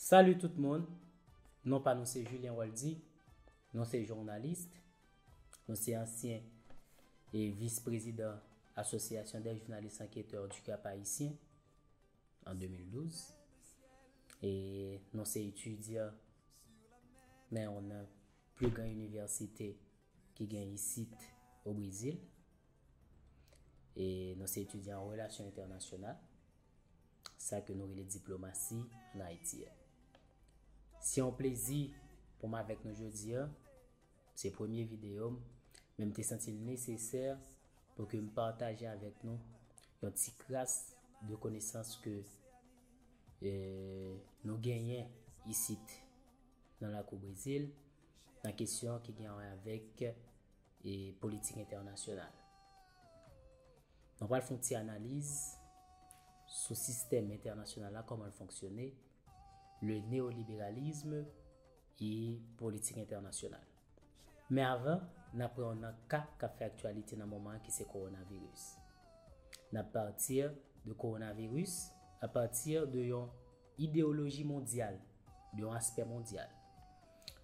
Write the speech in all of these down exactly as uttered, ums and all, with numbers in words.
Salut tout moun, non pa nou se Julien Waldy, nou se jounalis, nou se ansyen e vis-prezidan Association des journalistes enquêteurs du Cap Haïtien an de mil douz, e nou se etidyan nan youn nan pli gran inivèsite ki gen isit o Brezil, e nou se etidyan an relasyon entènasyonal, sa ke nou rele diplomasi an Ayiti a. Se yon plezi pou m avèk nou jodi a. Se premye videyo m, men m te santi l nesesè pou ke m pataje avèk nou yon ti kras de konesans ke e, nou genyen isit nan lakou Brezil, nan kesyon ki gen wè avèk e, politik entènasyonal. Nou pral fè yon ti analiz sou sistèm entènasyonal la, kòman l fonksyone, le néolibéralisme e politik entènasyonal. Men avan, n ap pran yon nan ka k ap fè aktyalite nan moman an ki se kowonaviris. N ap pati de kowonaviris apati de yon ideyoloji mondyal, de yon aspè mondyal,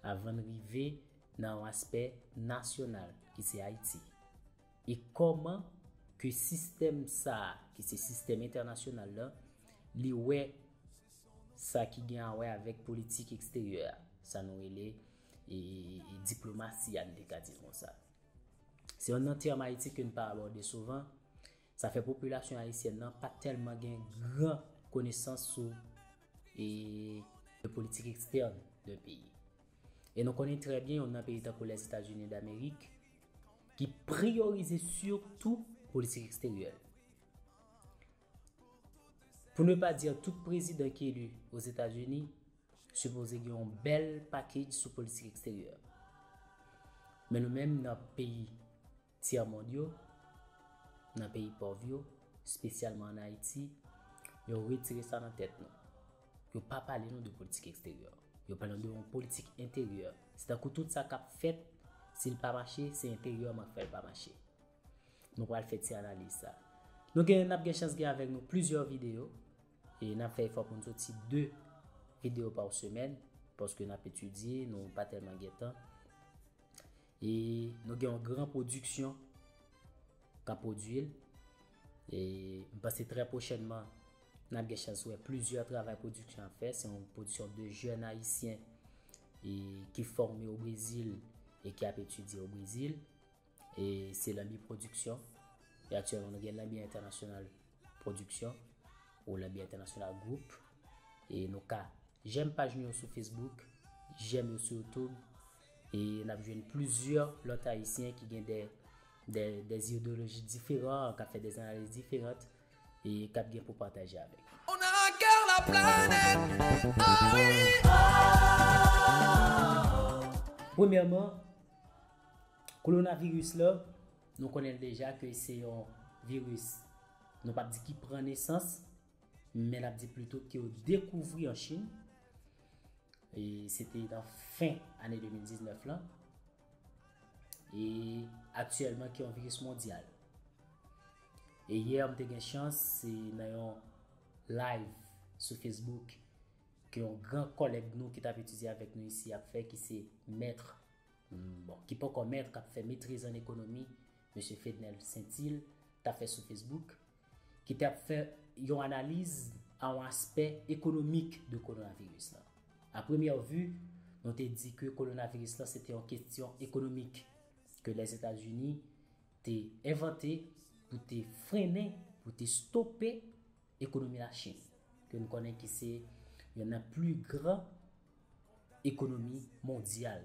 avan n rive nan yon aspè nasyonal ki se Ayiti. E kòman ke sistèm sa a, ki se sistèm entènasyonal la, li wè sa ki gen a wè avèk politik eksteryè a, sa nou rele e, e, e, diplomasi a, n te ka di l konsa. Se youn nan tèm Ayiti ke n pa abòde souvan. Sa fè popilasyon ayisyèn nan pa tèlman gen gran konesans sou e, politik ekstèn de peyi. E nou konnen trè byen youn nan peyi tankou Lèzetazini Damerik ki priyorize sitou politik eksteryè. Pou ne pa di tout prezidan ki eli Ozetazini sipoze gen yon bèl package sou politik eksteryè. Men nou menm nan peyi tyè mond yo, nan peyi pòv yo, espesyalman an Ayiti, yo retire sa nan tèt nou. Yo pa pale nou de politik eksteryè. Yo pale nou de yon politik enteryè. Se tankou tout sa k ap fèt, si l pa mache, se enteryèman k fè l pa mache. Nou pral fè ti analiz sa. Nou gen, n ap gen chans gen avèk nou plizyè videyo. E n ap fè efò pou n soti de videyo pa semèn, paske n ap etidye, nou pa tèlman gen tan. E nou gen yon gran pwodiksyon k ap pwodui l. E m panse trè pwochènman, n ap gen chans wè plizyè travay pwodiksyon ap fè. Se yon pwodiksyon de jèn ayisyen e ki fòme o Brezil e ki ap etidye o Brezil. E se Lanbi Pwodiksyon. E aktyèlman, nou gen Lanbi Entènasyonal Pwodiksyon ou Lanbi Entènasyonal Gwoup. E nou ka jèm paj nou yo sou Facebook, jèm yo sou YouTube. E n ap jwenn plizyè lòt ayisyen ki gen de, de, de ideyoloji diferan, k ap fè de analiz diferan e k ap gen pou pataje avèk. On a un cœur la planète. Ah oui. Premyèman, kowonaviris la, nou konnen l deja ke se yon viris, nou p ap di ki pran nesans, men n ap di plito ke yo dekouvri an Chin. E se te nan fen ane de mil diznèf lan. E aktyèlman ki yon viris mondyal. E yè, m te gen chans, se nan yon live sou Facebook ke yon gran kòlèg nou ki t ap etidye avèk nou isi ap fè, ki se mèt, mm, bon, ki poko mèt, k ap fè metriz an ekonomi, mesye Fednel Saintil, t ap fè sou Facebook, ki t ap fè yon analiz a yon aspè ekonomik de kowonaviris lan. A premyè vi, nou te di ke kowonaviris lan se te yon kesyon ekonomik ke Lèzetazini te envante pou te frennen, pou te stope ekonomi Lachin, ke nou konnen ki se youn nan pli gran ekonomi mondyal.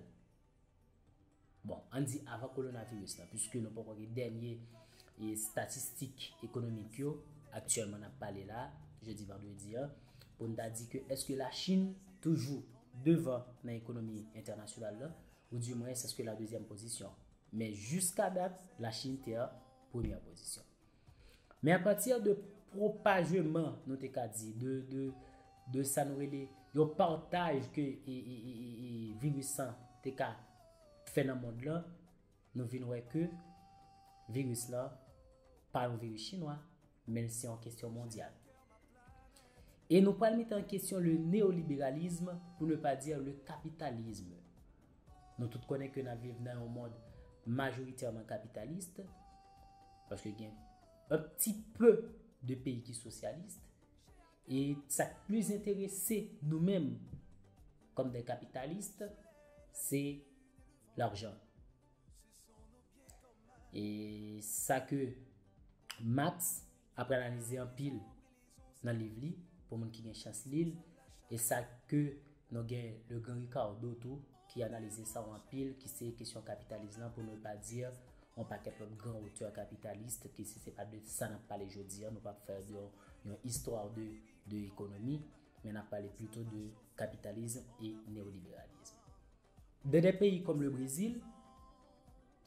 Bon, ann di avan kowonaviris lan, piske nou poko gen dènye e, estatistik ekonomik yo, aktyèlman n ap pale la, jodi vandredi an, pou n ta di ke èske Lachin toujou devan nan ekonomi entènasyonal la, ou di mwens èske la dezyèm pozisyon. Men jiska dat, Lachin te an premyè pozisyon. Men apati de pwopajeman, nou te ka di, de, de, de sa nou rele yon pataj ke e, e, e, e, e viris lan te ka fè nan mond lan, nou vin wè ke viris lan pa yon viris chinwa, men se yon kesyon mondyal. E nou pral mete an kesyon le néolibéralisme, pour ne pas dire le capitalisme. Nou tout konnen ke n ap viv nan yon mond majoritèman kapitalis, paske gen un petit peu de peyi ki sosyalis, e sa k plis enterese nou menm kòm de kapitalis, se lajan. E sa ke Marx ap analize anpil nan liv li, pou moun ki gen chans li l, e sa ke nou gen le gran Ricardo tou, ki analize sa anpil, ki se kesyon kapitalis lan, pour ne pas dire yon pakèt lòt gran otè kapitalis, ki si se pa de sa n ap pale jodi a, nou p ap fè yon, yon istwa de, de ekonomi, men n ap pale plito de kapitalism e neoliberalism. Dans des pays comme le Brésil,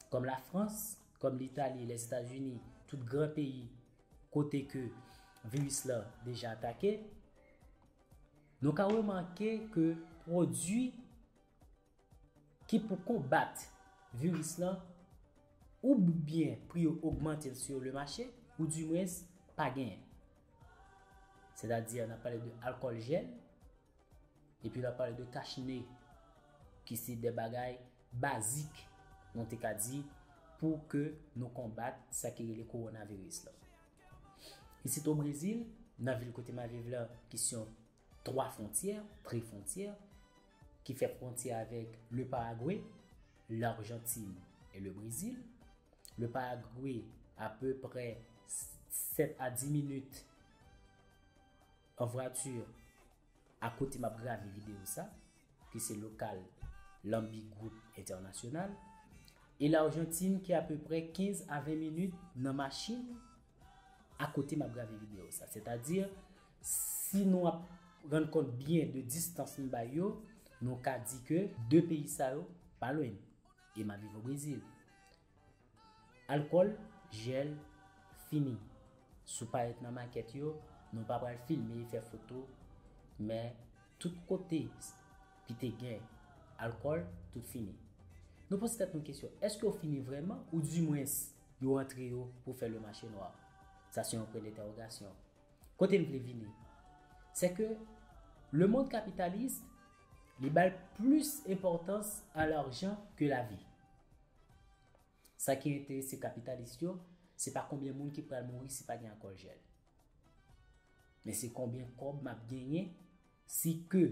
comme la France, comme l'Italie, les États-Unis, tout gran peyi kote ke viris la deja atake, nou ka remake ke pwodui ki pou konbat viris la, oubyen pri yo ogmante sur le marché, ou dimwens pa genyen. Sètadi, n ap pale de alkòl jèl, epi n ap pale de kachne, ki se de bagay bazik, nou te ka di, pou ke nou konbat sa ki rele kowonaviris la. Isit o Brezil, nan vil kote m ap viv la, ki se yon twa fwontyè, tri fwontyè, ki fè fwontyè avèk le Paragwe, l'Argentine et le Brésil. Le Paragwe, apeprè sèt a dis minit an vwati akote m ap grave videyo sa, ki se lokal Lambi Group Entènasyonal, e Lajantin ki apeprè kenz a ven minit nan machin akote m ap grave videyo sa. Sètadi, si nou ap rann kont byen de distans m bay yo, nou ka di ke de peyi sa yo pa lwen. E m ap viv o Brezil. Alkòl jèl fini. Si w parèt nan makèt yo, nou pa pral filme, fè foto, men tout kote ki te gen alkòl, tout fini. Nou poze tèt nou kesyon, èske yo fini vrèman, oudimwens yo rantre yo pou fè le mache nwa? Sa se yon pwen dentèwogasyon. Kote m vle vini? Se ke le mond kapitalis, li bay plis enpòtans a lajan ke lavi. Sa ki enterese kapitalis yo, se pa konbyen moun ki pral mouri si pa gen alkòl jèl. Men se konbyen kòb m ap genyen si ke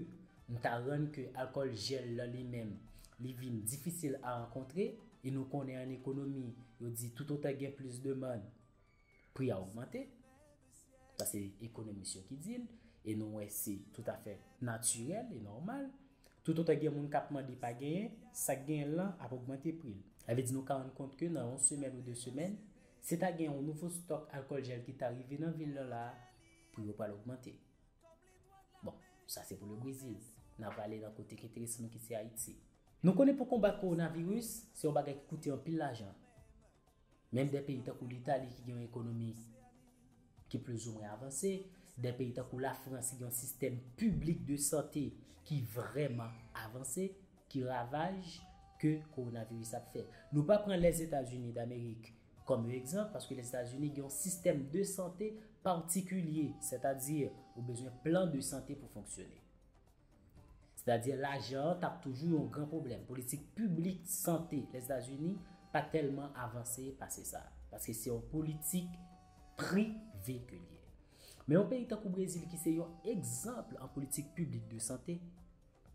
m ta rann ke alkòl jèl lan li menm, li vin difisil a rankontre, e nou konnen an ekonomi, yo di toutotan gen plis demann, pri a ogmante. Sa se ekonomis yo ki di l, e nou wè se toutafè natirèl e nòmal. Toutotan gen moun k ap mande pa genyen, sa k genyen lan ap ogmante pri l. Sa vle di nou ka rann kont ke nan yon semèn ou de semèn, si ta gen yon nouvo stòk alkòl jèl ki ta rive nan vil lan la, pri yo pral ogmante. Bon, sa se pou le Brezil. N a prale nan kote ki enterese nou ki se Ayiti. Nou konnen pou konbat kowonaviris, se yon bagay ki koute anpil lajan. Menm de peyi tankou Litali ki gen yon ekonomi ki plizoumwen avanse, de peyi tankou Lafrans ki gen yon sistèm piblik de sante ki vrèman avanse, ki ravaj ke kowonaviris ap fè. Nou pa pran Lèzetazini Damerik kòm egzanp, paske Lèzetazini gen yon sistèm de sante patikilye, sètadi ou bezwen plan de sante pou fonksyone. Sètadi lajan an t ap toujou yon gran pwoblèm. Politik piblik sante Lèzetazini pa tèlman avanse pase sa, paske se yon politik prive ke l ye. Men yon peyi tankou Brezil ki se yon egzanp an politik piblik de sante,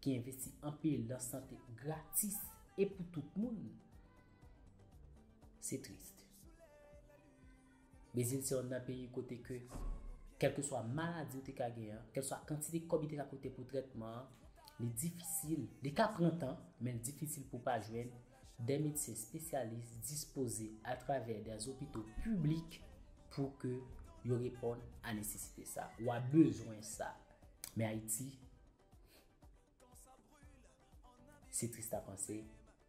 ki envesti anpil nan sante gratis e pou tout moun, se tris. Brezil se yonn nan peyi kote ke, kèlkeswa maladi ou te ka genyen an, kèlkeswa kantite kòb li te ka koute pou trètman an, li difisil, li ka pran tan, men li difisil pou w pa jwenn de medsen espesyalis dispoze atravè de opito piblik pou ke yo reponn a nesesite sa, ou a bezwen sa. Men Ayiti, se tris a panse,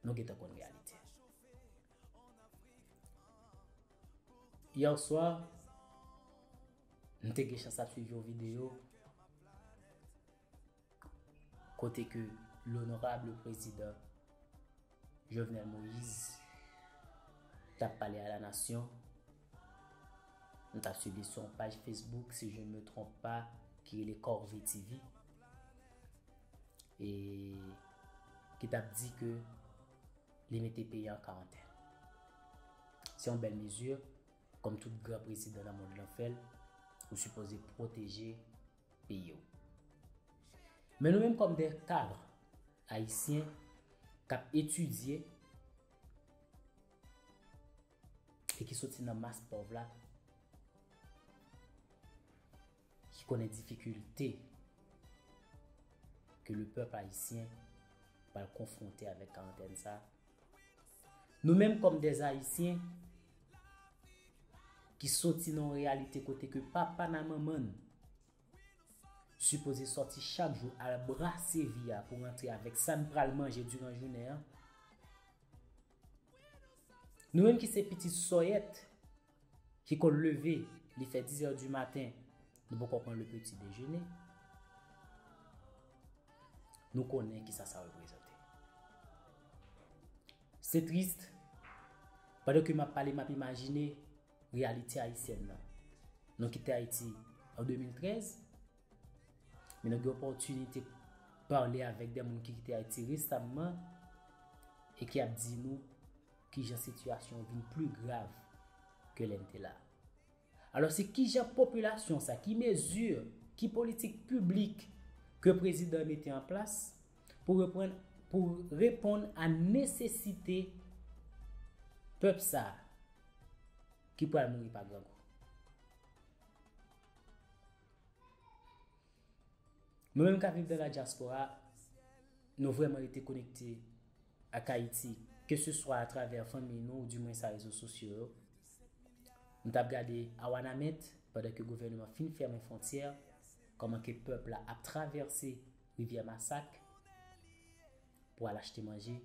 nou gentan konn reyalite. Yè swa, m te gen chans ap swiv yon videyo kote ke lonorab prezidan Jovenel Moïse t ap pale a la nasyon. M t ap swiv li sou yon paj Facebook, si je ne me trompe pas, ki rele Corvée T V, e ki t ap di ke li mete peyi an karantèn. Se yon bèl mezi, kòm tout gran prezidan nan mond lan fè l, ou sipoze pwoteje peyi w. Men nou menm kòm de kadre ayisyen k ap etidye e ki soti nan mas pòv la, ki konnen difikilte ke le pèp ayisyen pral konfwonte avèk karantèn sa, nou menm kòm de ayisyen ki soti nan yon reyalite kote ke papa n ak manman n sipoze sòti chak jou al brase vi a pou rantre avèk sa n pral manje diran jounen an. Nou menm ki se pitit sòyèt ki konn leve, li fè dizè di maten, nou poko pran le petit déjeuner. Nou konnen kisa sa reprezante. Se tris, pandan ke m ap pale, m ap imajine reyalite ayisyèn nan. Nou kite Ayiti an de mil trèz, men nou gen opòtinite pale avèk de moun ki kite Ayiti resamman e ki ap di nou kijan sitiyasyon an vin pli grav ke lè n te la. Alò, se kijan popilasyon sa, ki mezi, ki politik piblik ke prezidan mete an plas pou reprann, pou reponn a nesesite pèp sa ki pral mouri pa grangou. Nou menm k ap viv dans la diaspora, nou vrèman rete konekte ak Ayiti, ke se swa atravè fanmi nou, ou dimwen sa rezo sosyo yo. Nou t ap gade a Wanament, pandan ke gouvènman fin fèmen fwontyè, kòman ke pèp la ap travèse rivyè Masak pou al achte manje.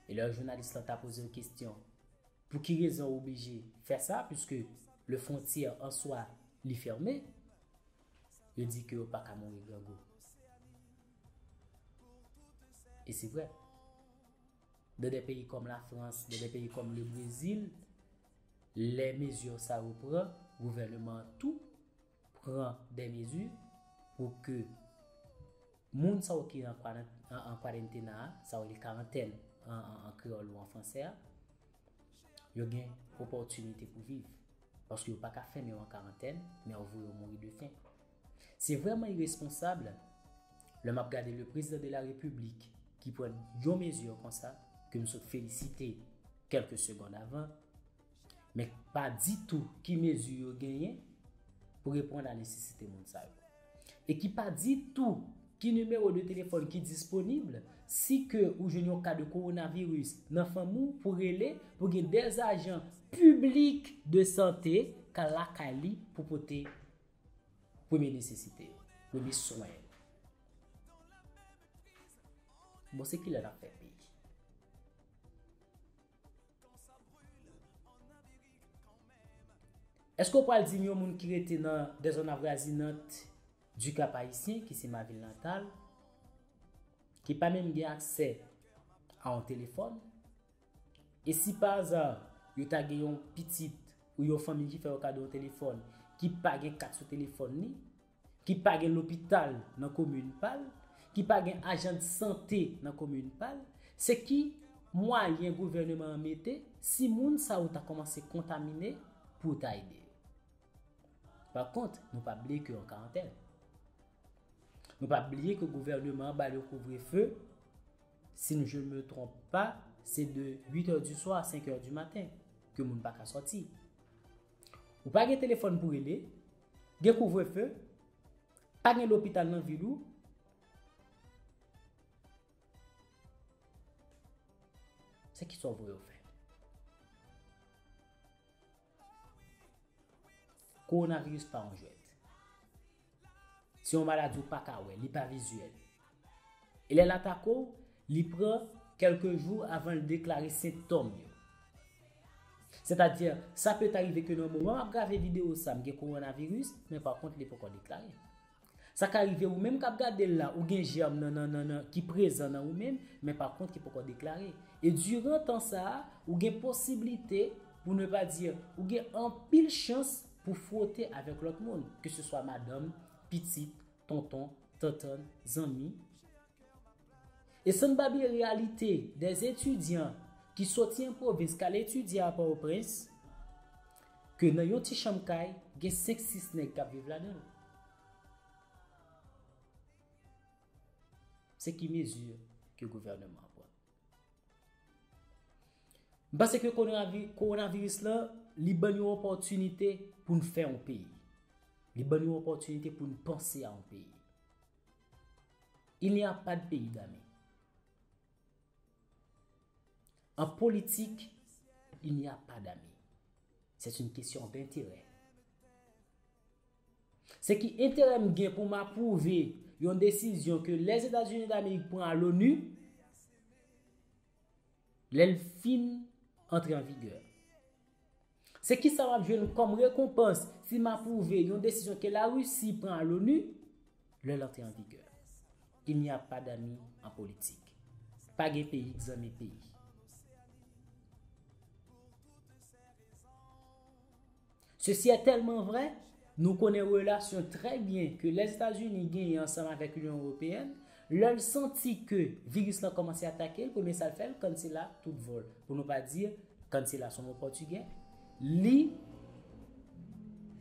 E lè jounalis lan ta poze yon kesyon, pou ki rezon ou oblije fè sa, puiske le fwontyè an swa li fèmen, yo di ke yo pa ka mouri grangou. E se vrè. Dans de peyi kòm Lafrans, dans de peyi kòm le Brezil, lè mezi sa yo pran, gouvènman an tou pran de mezi pou ke moun sa yo ki an kwaran-, an, an kwarantena a, sa yo rele karantèn an, an, an kreyòl ou an fransè a, yo gen opòtinite pou viv. Paske yo pa ka fèmen yo an karantèn, men yo voye yo mouri de fen. Se vrèman iresponsab lè m ap gade le président de la République ki pran yon mezi konsa, ke m sot felisite kèlke segonn avan, men pa ditou ki mezi yo genyen pou reponn a nesesite moun sa yo. E ki pa ditou ki nimewo de telefòn ki disponib si ke ou jwenn yon ka de kowonaviris nan fanmi w pou rele, pou gen de ajan piblik de sante k al lakay li pou pote premye nesesite yo, premye swen yo. Bon, se kilè n ap fè peyi? Èske w pral di m yon moun ki rete nan de zòn avoisinante du Cap Haïtien, ki se ma vil natal, ki pa menm gen aksè a yon telefòn, e si pa aza yo ta gen yon pitit ou yon fanmi ki fè yo kado yon telefòn, ki pa gen kat sou telefòn li, ki pa gen lopital nan komin pa l, ki pa gen ajan de sante nan komin pa l, se ki mwayen gouvènman an mete si moun sa yo ta kòmanse kontamine pou w ta ede yo? Pa kont, nou pa bliye ke an karantèn. Nou pa bliye ke gouvènman an ba yo kouvrefe, si je ne me trompe pas, se de huit heures du soir à cinq heures du matin ke moun pa ka sòti. Ou pa gen telefòn pou rele, gen kouvrefe, pa gen lopital nan vil ou. Se kisa w voye yo fè? Kowonaviris pa yon jwèt. Se yon maladi ou pa ka wè, li pa vizyèl. E lè l atake w, li pran kèlke jou avan l deklare sentòm yo. Sètadi, sa pèt arive ke nan moman m ap grave videyo sa, m gen kowonaviris, men pa kont li poko deklare. Sa ka rive ou menm k ap gade l la, ou gen jèm nan, nan, nan, nan, ki prezan nan ou menm, men pa kont ki poko deklare. E diran tan sa a, ou gen posiblite, pou ne pa di, ou gen anpil chans pou fwote avèk lòt moun, ke se swa madanm, pitit, tonton, tantann, zanmi. E san n pa bliye reyalite dè etidyan ki soti an pwovens k al etidye a Pòtoprens, ke nan yon ti chanm kay, gen senk sis nèg k ap viv ladan l. Se ki mezi ke gouvènman an pran? M panse ke kowonavi-, kowonaviris lan, li ban n yon opòtinite pou n fè yon peyi. Li ban n yon opòtinite pou n panse a yon peyi. Il n'y a pas de pays d'amis. En politique, il n'y a pas d'amis. C'est une question d'intérêt. Se ki enterè m gen pou m apwouve yon desizyon ke Lèzetazini Damerik pran a l'ONU, lè l fin antre an vigè? Se kisa m ap jwenn kòm rekonpans si m apwouve yon desizyon ke Larisi pran a l'ONU lè l antre an vigè? Il n'y a pas d'amis en politique. Pa gen peyi k zanmi peyi. Sesi est tellement vrai, nou konnen relasyon trè byen ke Lèzetazini genyen ansanm avèk Linyon Ewopeyèn. Lè l santi ke viris lan kòmanse atake l, premye sa l fè, l kansela tout vòl. Pou nou pa di, kansela se yon mo pòtigè. Li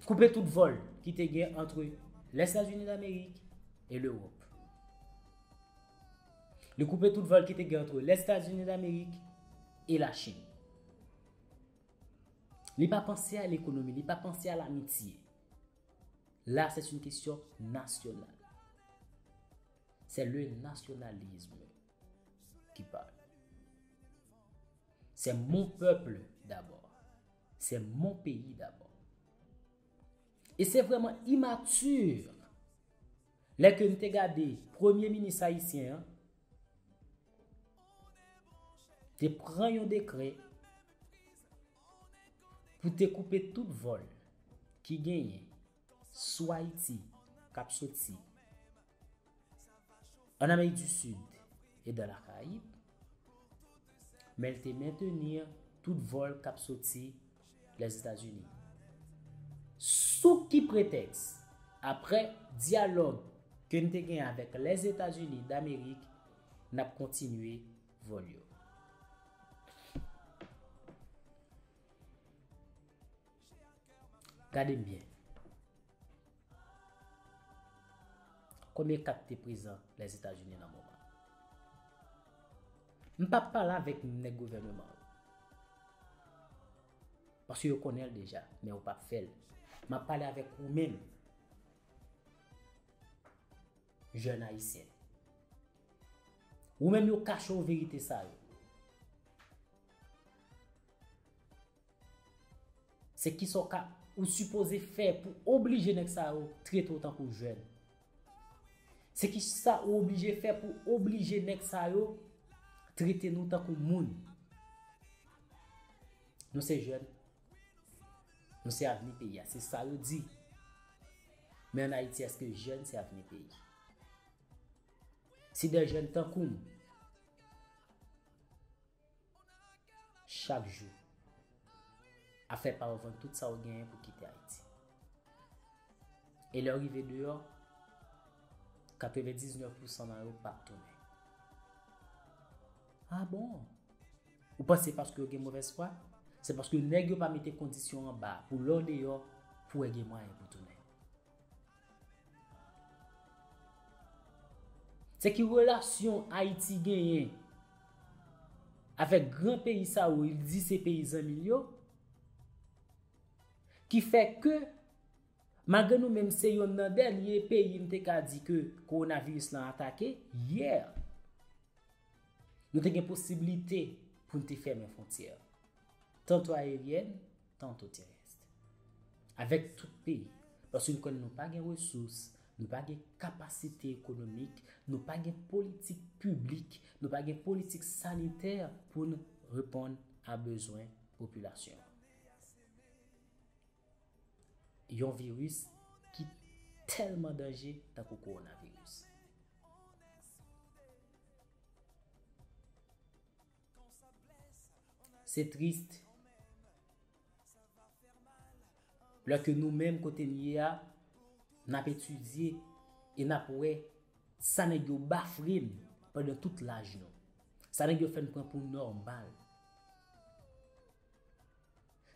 koupe tout vòl ki te gen ant Lèzetazini Damerik e Lewòp. Li koupe tout vòl ki te gen ant Lèzetazini Damerik e Lachin. Li pa panse a lekonomi, li pa panse a lamitye. Là, c'est une question nationale. C'est le nationalisme qui parle. C'est mon peuple d'abord. C'est mon pays d'abord. E se vrèman imatir lè ke n te gade premye minis ayisyen an te pran yon dekrè pou te koupe tout vòl ki genyen sou Ayiti k ap soti an Amerik di Sid e dan Lakarayib, men l te mentni tout vòl k ap soti Lèzetazini. Sou ki pretèks, apre dyalòg ke n te gen avèk Lèzetazini Damerik, n ap kontinye vòl yo? Gade m byen. Konbyen kat te prezan Lèzetazini nan moman? M p ap pale avèk nèg gouvènman yo. Paske yo konnen l deja, men yo p ap fè l. M ap pale avèk ou menm, jèn ayisyen. Ou menm yo kache w verite sa yo. Se kisa w ka, ou sipoze fè pou oblije nèg sa yo trete w tankou jèn? Se kisa ou oblije fè pou oblije nèg sa yo trete nou tankou moun? Nou se jèn. Nou se avni peyi a. Se sa yo di. Men ann Ayiti, èske jèn se avni peyi? Si de jèn tankou m, chak jou, ap fè pa w vann tout sa w genyen pou kite Ayiti. E lè w rive deyò, katrevendiznèf pousan nan yo p ap tounen. Ah bon? Ou panse paske yo gen movèz fwa? Se paske nèg yo pa mete kondisyon anba pou lè w deyò, pou w gen mwayen pou tounen. Se ki relasyon Ayiti genyen avèk gran peyi sa yo, li di se peyi zanmi l yo, ki fè ke, malgre nou menm se yonn nan dènye peyi m te ka di ke kowonaviris lan atake, yè, nou te gen posiblite pou n te fèmen fwontyè, tanto aeryèn, tanto terès, avèk tout peyi, paske nou konnen nou pa gen resous, nou pa gen kapasite ekonomik, nou pa gen politik piblik, nou pa gen politik sanitè pou n reponn a bezwen popilasyon an. Yon viris ki tèlman danje tankou kowonaviris. Se tris lè ke nou menm kote n ye a, N ap etidye e n ap wè sa nèg yo bafre n pandan tout laj nou. Sa nèg yo fè n pran pou nòmal.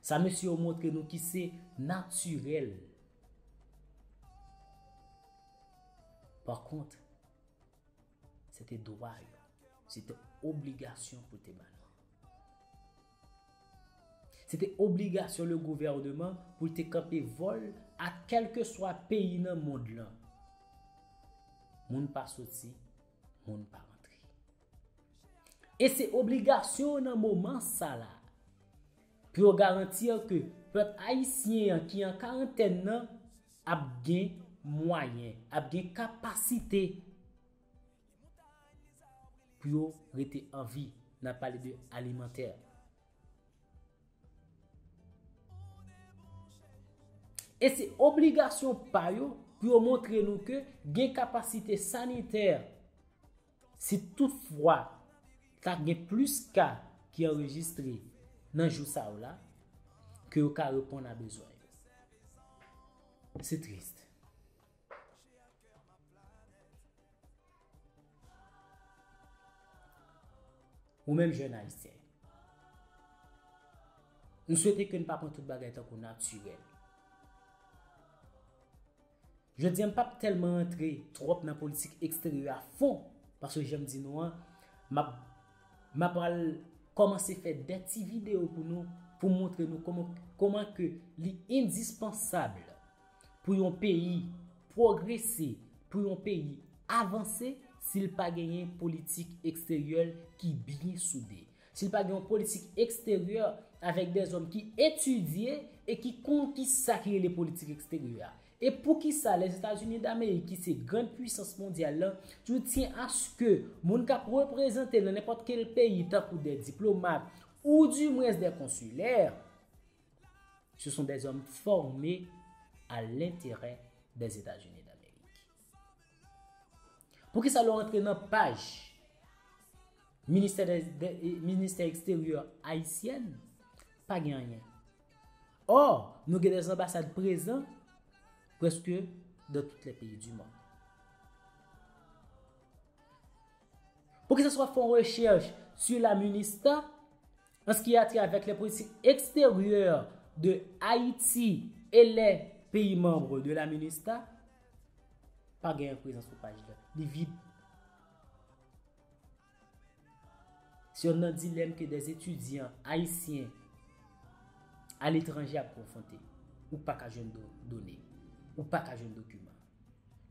Sa mesye yo montre nou ki se natirèl. Pa kont, se te dwa yo, se te obligasyon pou te ba nou. Se te obligasyon le gouvènman pou l te kanpe vòl a kèlkeswa peyi nan mond lan. Moun pa soti, moun pa rantre. E se obligasyon nan moman sa la pou yo garanti ke pèp ayisyen an ki an karantèn nan ap gen mwayen, ap gen kapasite pou yo rete an vi. N ap pale de alimantè. E se obligasyon pa yo pou yo montre nou ke gen kapasite sanitè. Si toutfwa ta gen plis ka ki anrejistre nan jou sa yo la, ke yo ka reponn a bezwen yo. Se tris. Ou menm jèn ayisyen, m swete ke n pa pran tout bagay tankou natirèl. Jodi a, m p ap tèlman rantre twòp nan politik eksteryè a fon, paske jan m di nou an, m ap, m ap pral kòmanse fè de ti videyo pou nou, pou montre nou kòman, kòman ke li endispansab pou yon peyi pwogrese, pou yon peyi avanse, si l pa genyen politik eksteryè ki byen soude. Si l pa gen yon politik eksteryè avèk de zòm ki etidye e ki konn ki sa ki rele politik eksteryè a. E poukisa Lèzetazini Damerik, ki se grann pwisans mondyal lan, toujou tyen aske moun k ap reprezante l nan nenpòt kèl peyi, tankou de diplomat ou dimwens de konsilè, ce sont des hommes formés à l'intérêt des États-Unis d'Amérique. Poukisa lè w antre nan paj ministè de, de, ministè eksteryè ayisyèn, pa gen anyen? Ò, nou gen de anbasad prezan prèske dans tous les pays du monde. Poukisa si w ap fè yon rechèch sur la MINUSTAH, en ce qui a trait avec les politiques extérieures de Haïti et les pays membres de la MINUSTAH, pa gen prezans sou paj la. Li vid. Se youn nan dilèm ke des étudiants haïtiens à l'étranger ap konfwonte. Ou pa ka jwenn do-, done. Ou pa ka jwenn dokiman.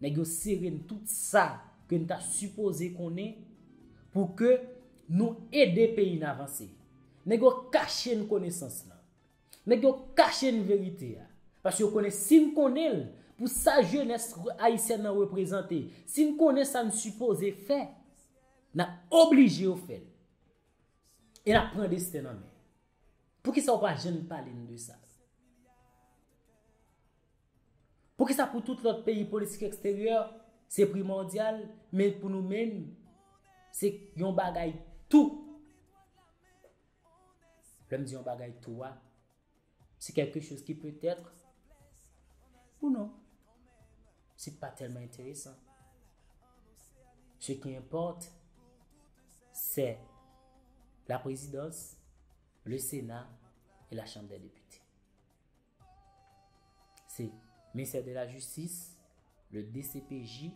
Nèg yo sere n tout sa ke n ta sipoze konnen pou ke nou ede peyi n avanse. Nèg yo kache n konesans lan. Nèg yo kache n verite a. Paske yo konnen si n konnen l, pou sa jenès ayisyèn nan reprezante, si n konnen sa n sipoze fè, n ap oblije yo fè l. E n ap pran desten nan men. Poukisa w pa janm pale n de sa? Poukisa pou tout lòt peyi politik eksteryè se primòdyal, men pou nou menm, se yon bagay tou? Lè m di yon bagay tou a, c'est quelque chose qui peut être ou non. C'est pas tellement intéressant. Ce qui importe, c'est la présidence, le Sénat et la Chambre des députés. C'est ministère de la Justice, le D C P J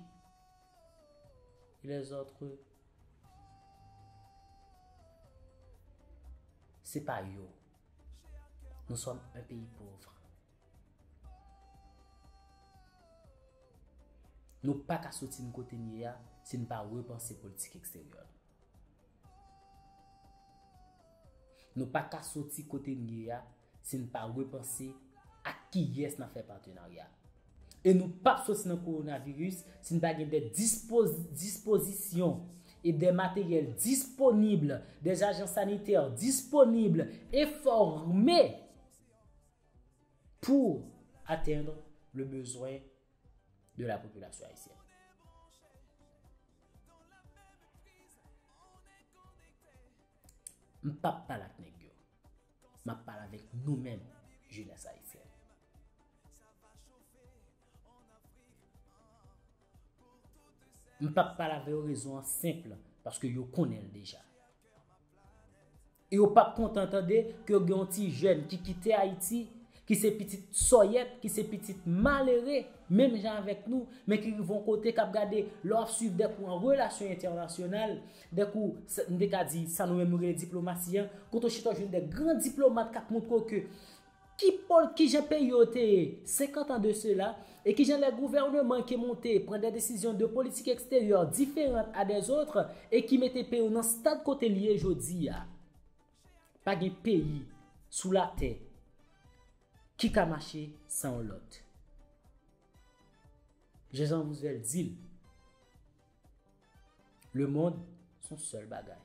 et les autres. Se pa yo. Nous sommes un pays pauvre. Nou pa ka soti n kote n ye a si n pa repanse politik eksteryè nou. Nou pa ka soti kote n ye a si n pa repanse ak kiyès n ap fè patenarya. E nou p ap soti nan kowonaviris si n pa gen de dispoz-, dispozisyon e de materyèl disponib, de ajan sanitè disponib e fòme pour atteindre le besoin de la population haïtienne. M p ap pale ak nèg yo. M ap pale avèk nou menm, jenès ayisyèn. Sa va chauffer en Afrique. M p ap pale avè yo, rezon an senp, paske yo konnen l deja. E yo p ap kontan tande ke yo gen yon ti jèn ki kite Ayiti, ki se pitit sòyèt, ki se pitit malere, menm jan avèk nou, men ki rive yon kote k ap gade, lè w ap swiv dè kou an relasyon entènasyonal, dè kou, sa, m te ka di, sa nou menm nou rele diplomasi an, kote w chita w jwenn dè gran diplomat k ap montre w ke ki pòl, kijan peyi yo te ye senkant an de sela, e kijan lè gouvènman ki monte pran dè desizyon de politik eksteryè diferan a dèzòt e ki mete peyi yo nan stad kote l ye jodi a. Pa gen peyi sou latè ki ka mache san yon lòt. Jan Jean Roosevelt di l, lemonn se yon sèl bagay.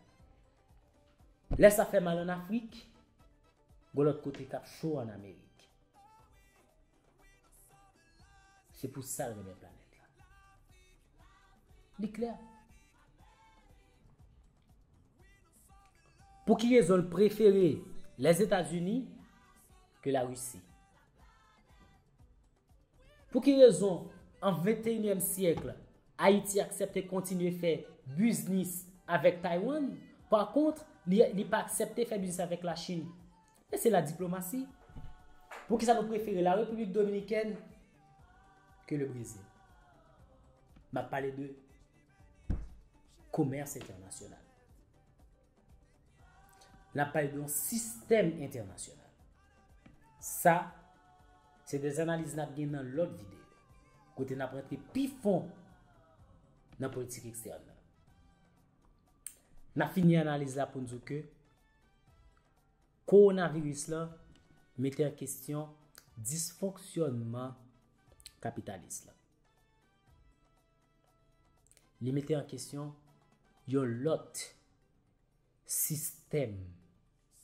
Lè sa fè mal ann Afrik, gon lòt kote k ap cho ann Amerik. Se pou sa l renmen planèt la. Li klè. Pou ki rezon l prefere Lèzetazini ke Larisi? Pou ki rezon, an venteyinyèm syèk, Ayiti aksepte kontinye fè biznis avèk Taiwan? Pa kont, li, li pa aksepte fè biznis avèk Lachin. Men se la diplomasi. Poukisa nou prefere la Repiblik Dominikèn ke le Brezil? M ap pale de komès entènasyonal. N ap pale de yon sistèm entènasyonal. Sa, se de analiz n ap gen nan lòt videyo, kote n ap rantre pi fon nan politik ekstèn nan. N ap fini analiz la pou n di w ke kowonaviris la mete an kesyon disfonksyònman kapitalis la. Li mete an kesyon yon lòt sistèm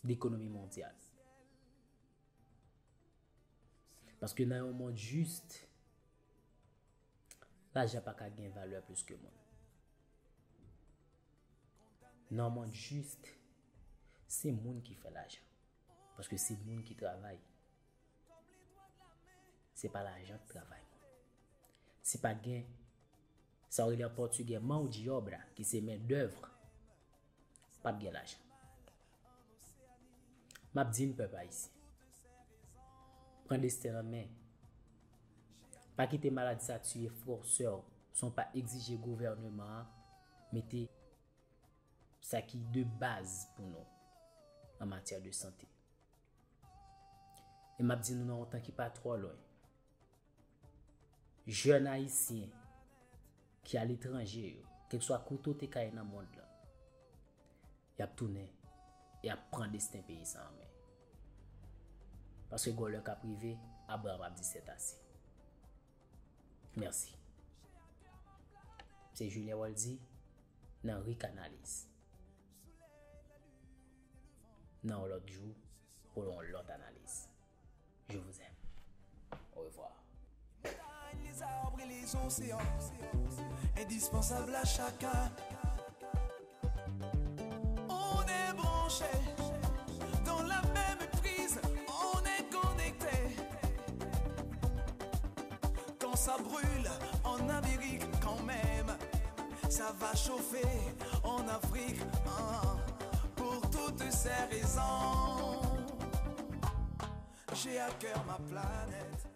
dekonomi mondyal. Paske nan yon mond jis, lajan pa ka gen valè plis ke moun. Nan yon mond jis, se moun ki fè lajan. Paske se moun ki travay. Se pa lajan k travay moun. Si pa gen sa yo rele an pòtigè mão de obra, ki se men dèv, p ap gen lajan. M ap di n, pèp ayisyen, pran desten nan men. Pa kite maladi sa tiye frè w, sè w, san w pa egzije gouvènman an mete sa ki de baz pou nou an matyè de sante. E m ap di nou nan yon tan ki pa twò lwen, jèn ayisyen ki aletranje yo, kèlkeswa kote w te ka ye nan mond lan, y ap tounen, y ap pran desten peyi sa an men. Paske gon lè k ap rive, Abraham ap di c'est assez. Mèsi. Se Julien Waldy nan Rick Analyse. Nan yon lòt jou, pou yon lòt analiz. Je vous aime. Au revoir. Montagne, les arbres et les océans, indispensables à chacun. On est branché dans la même prise, on est connecté. Quand ça brûle en Amérique, quand même, ça va chauffer en Afrique, hein. Pour toutes ces raisons, j'ai à cœur ma planète.